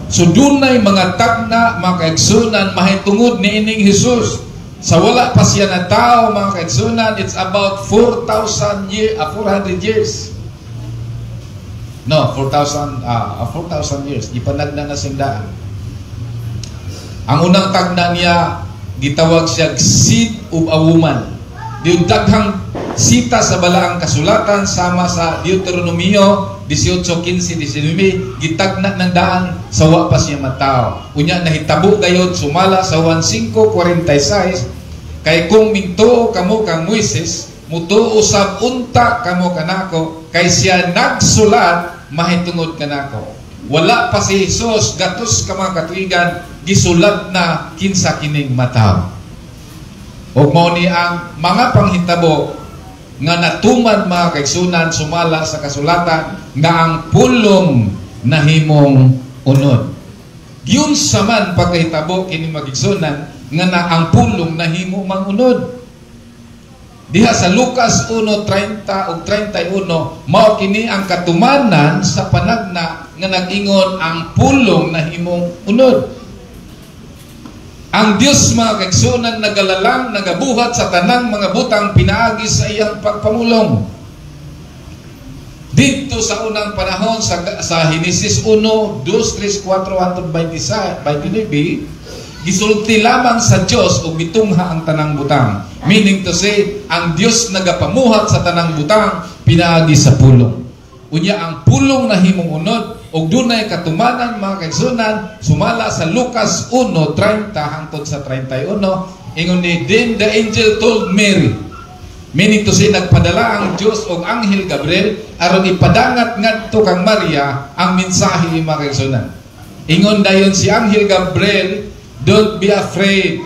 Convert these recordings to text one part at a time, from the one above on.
So dunay mga tagna, mga kaigsunan, mahitungod ni ining Jesus. Sa wala pa siya na tao, mga kaigsunan, it's about 4,000 year, 400 years. No, 4,000 4,000 years gipanagna na siyang daan. Ang unang tagna niya, gitawag siya seed of a woman. Di daghang sita sa balaang kasulatan sama sa Deuteronomio 18:15, 19, gitagna ng daan sa wa pa siya matao. Unya nahitabo gayod sumala sa Juan 5:46, "Kay kung mingtuo kamo kang Moises, mutuo usab unta kamo kanako, kay siya nagsulat mahitungod kanako." Wala pa si Jesus gatos ka mga katuigan, gisulat na kinsa kining mataw. Ug mao ni ang mga panghitabo nga natuman, mga kaigsunan, sumala sa kasulatan nga ang pulong nahimong unod. Giunsa man pagkahitabo kini, mga kaigsunan, nga na ang pulong nahimo mang unod? Diha sa Lucas 1:30 ug 31, mao kini ang katumanan sa panagna nga nag-ingon ang pulong nahimong unod. Ang Dios, mga kaigsunan, nagalalang, nagabuhat sa tanang mga butang pinaagi sa iyang pagpamulong. Dito sa unang panahon sa Henesis 1, 2, 3, 4 hangtod 29, gisulti lamang sa Dios ug mitungha ang tanang butang. Meaning to say, ang Dios nagapamuhat sa tanang butang pinaagi sa pulong. Unya ang pulong nahimong unod ug dunay katumanan, mga kaigsunan, sumala sa Lucas 1:30 hangtod sa 31. Ingon ni, "Then the angel told Mary." Meaning to say, nagpadala ang Dios og Anghel Gabriel aron ipadangat ngadto kang Maria ang mensahe, mga kaigsunan. Ingon dayon si Anghel Gabriel, "Don't be afraid.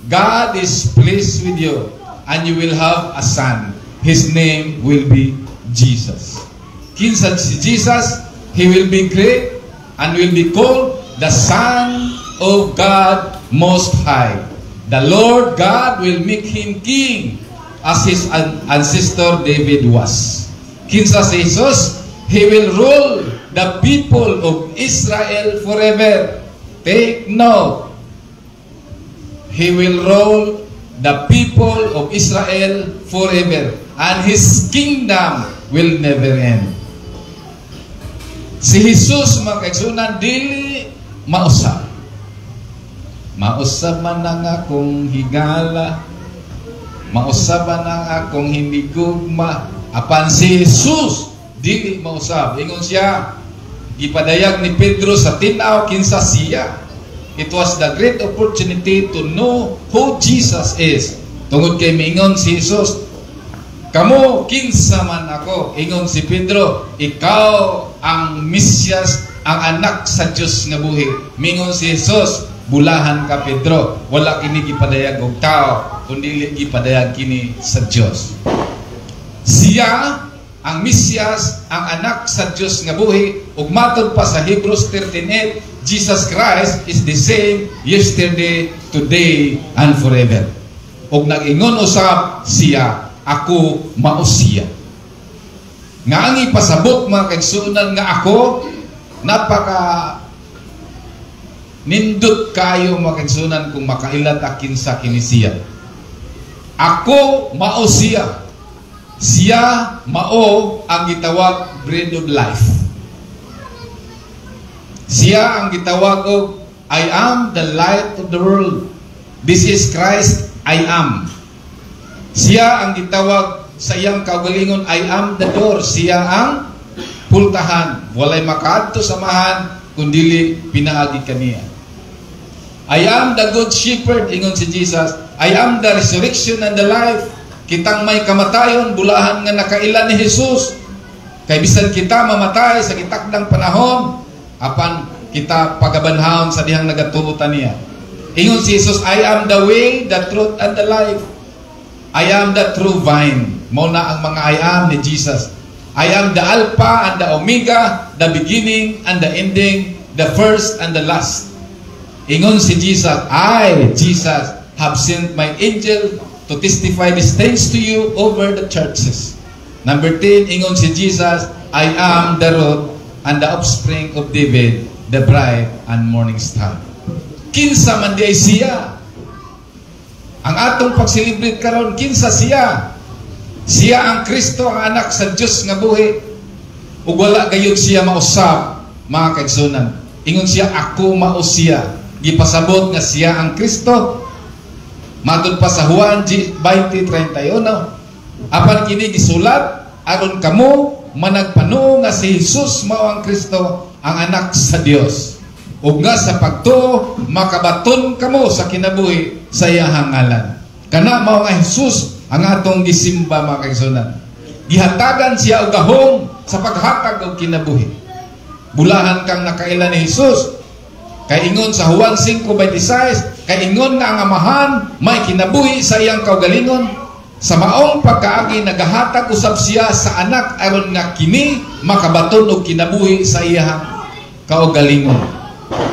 God is pleased with you and you will have a son. His name will be Jesus." Kinsa si Jesus? "He will be great and will be called the Son of God Most High. The Lord God will make him king as his ancestor David was." Kinsa si Jesus? "He will rule the people of Israel forever." Take note. He will rule the people of Israel forever, and his kingdom will never end. Si Jesus, mga kaigsunan, dili mausab. Mausab man ang akong higala, mausab man ang akong hinigugma, apan si Jesus dili mausab. Ingon siya, gipadayag ni Pedro sa tin-aw kinsa siya. It was the great opportunity to know who Jesus is. Tungod kay miingon si Jesus, "Kamo, kinsa man ako?" Ingon si Pedro, "Ikaw ang Mesiyas, ang anak sa Dios nga buhi." Mingon si Jesus, "Bulahan ka, Pedro. Wala kini gipadayag og tao, kundi gipadayag kini sa Dios." Siya ang Mesiyas, ang anak sa Dios nga buhi, ug matod pa sa Hebrews 13:8, Jesus Christ is the same yesterday, today, and forever. Ug nag-ingon usab siya, "Ako mao siya." Nga ang ipasabot, mga kaigsuonan, nga ako, napaka nindot kayo, mga kaigsuonan, kung makaila ta kinsa kini siya. Ako mao siya. Siya mao ang gitawag bread of life. Siya ang gitawag og "I am the light of the world." This is Christ, "I am." Siya ang gitawag sa iyang kaugalingon, "I am the door." Siya ang pultahan. Walay makaadto sa Amahan kun dili pinaagi kaniya. "I am the good shepherd," ingon si Jesus. "I am the resurrection and the life." Kitang may kamatayon, bulahan nga nakaila ni Jesus. Kay bisan kita mamatay sa gitakdang panahon, apan kita pagabanhawon sa dihang nagatuo niya. Ingon si Jesus, "I am the way, the truth, and the life. I am the true vine." Mao na ang mga "I am" ni Jesus. "I am the Alpha and the Omega, the beginning and the ending, the first and the last." Ingon si Jesus, "I, Jesus, have sent my angel to testify these things to you over the churches." Number 10, ingon si Jesus, "I am the root and the offspring of David, the bright and morning star. Kinsa man diay siya? Ang atong pag-celebrate karon, kinsa siya? Siya ang Kristo, ang anak sa Dios nga buhi. Ug wala gayud siya mausab, mga kaigsunan. Ingon siya, "Ako mao siya." Gipasabot nga siya ang Kristo. Matud pa sa Juan 20:31. Apan kini gisulat aron kamo managpanuo nga si Jesus mao ang Kristo, ang anak sa Dios. Ug nga sa pagtuo makabaton kamo sa kinabuhi sa iyahang ngalan. Kana mao nga Jesus ang atong gisimba, mga kaigsunan. Gihatagan siya og gahom sa paghatag og kinabuhi. Bulahan kang nakaila ni Jesus. Kay ingon sa Juan 5:26, kay ingon nga ang Amahan may kinabuhi sa iyang kaugalingon. Sa maong pagkaagi nagahatag usab siya sa anak aron nga kini makabaton og kinabuhi sa iyang kaugalingon.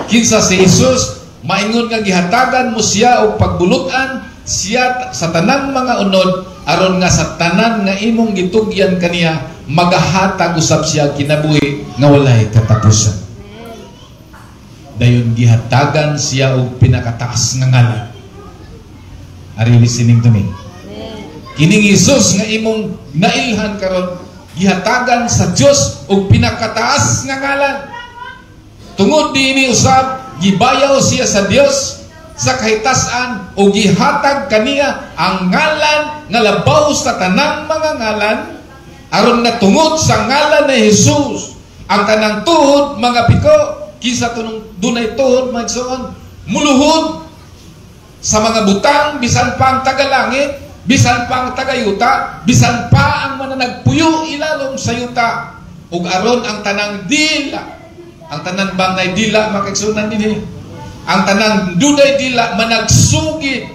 Kinsa si Jesus? Maingon nga gihatagan mo siya og pagbulutan siya sa tanang mga unod aron nga sa tanan nga imong gitugyan kaniya, magahatag usab siya kinabuhi nga walay katapusan. Dayon gihatagan siya og pinakataas nga ngalan. Are you listening to me? Kining Jesus nga imong nailhan karon, gihatagan sa Dios og pinakataas nga ngalan. Tungod niini usab, gibayaw siya sa Dios sa kahitasan o gihatag kaniya ang ngalan nga labaw sa tanang mga ngalan, aron nga tungod sa ngalan ni Jesus ang tanang tuhod mga piko. Kinsa tunong dunay tuhod, mga, muluhod sa mga butang, bisan pa ang tagalangit, bisan pa ang tagayuta, bisan pa ang mga nagpuyo ilalom sa yuta, ug aron ang tanang dila. Ang tanan bang nay dila, mga kaigsunan, dinhi? Ang tanang dunay dila managsugid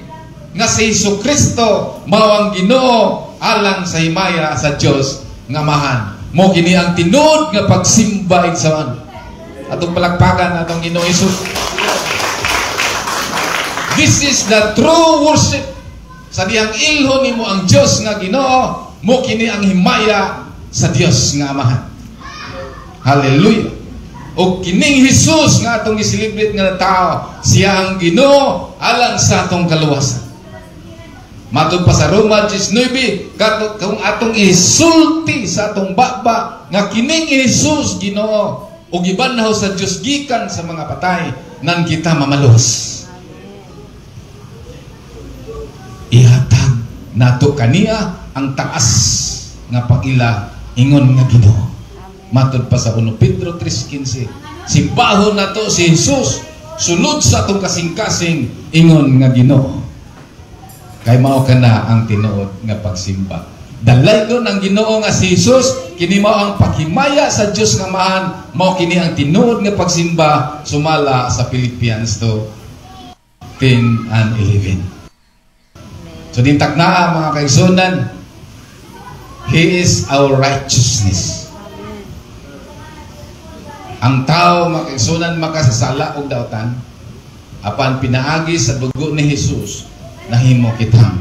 nga si Hesus Kristo mao ang Ginoo, alang sa himaya sa Dios nga Amahan. Mo kini ang tinuod nga pagsimba, igsoon. Atong palakpakan atong Ginoo Hesus. This is the true worship. Sa dihang ilhon nimo ang Dios nga Ginoo, mo kini ang himaya sa Dios nga Amahan. Hallelujah. O kining Jesus nga atong gi-celebrate nga tao, siya ang Ginoo alang sa atong kaluwasan. Matod pa sa Roma 19, kung atong isulti sa atong baba nga kining Jesus Ginoo ug gibanhaw sa Dios gikan sa mga patay, nan kita mamaluwas. Ihatag nato kaniya ang taas nga pag-ila ingon nga Ginoo. Matod pa sa 1 Pedro 3:15, simbahon nato si Jesus sulod sa atong kasing-kasing ingon nga Ginoo. Kay mao kana ang tinuod nga pagsimba. Dalaygon ang Ginoo nga si Jesus, kini mao ang paghimaya sa Dios nga Amahan, mao kini ang tinuod nga pagsimba sumala sa Philippians 2:10 and 11. So din taknaa, mga kaigsunan, He is our righteousness. Ang tao, mga kaigsunan, makasasala og dautan, apan pinaagi sa dugo ni Jesus nahimo kitang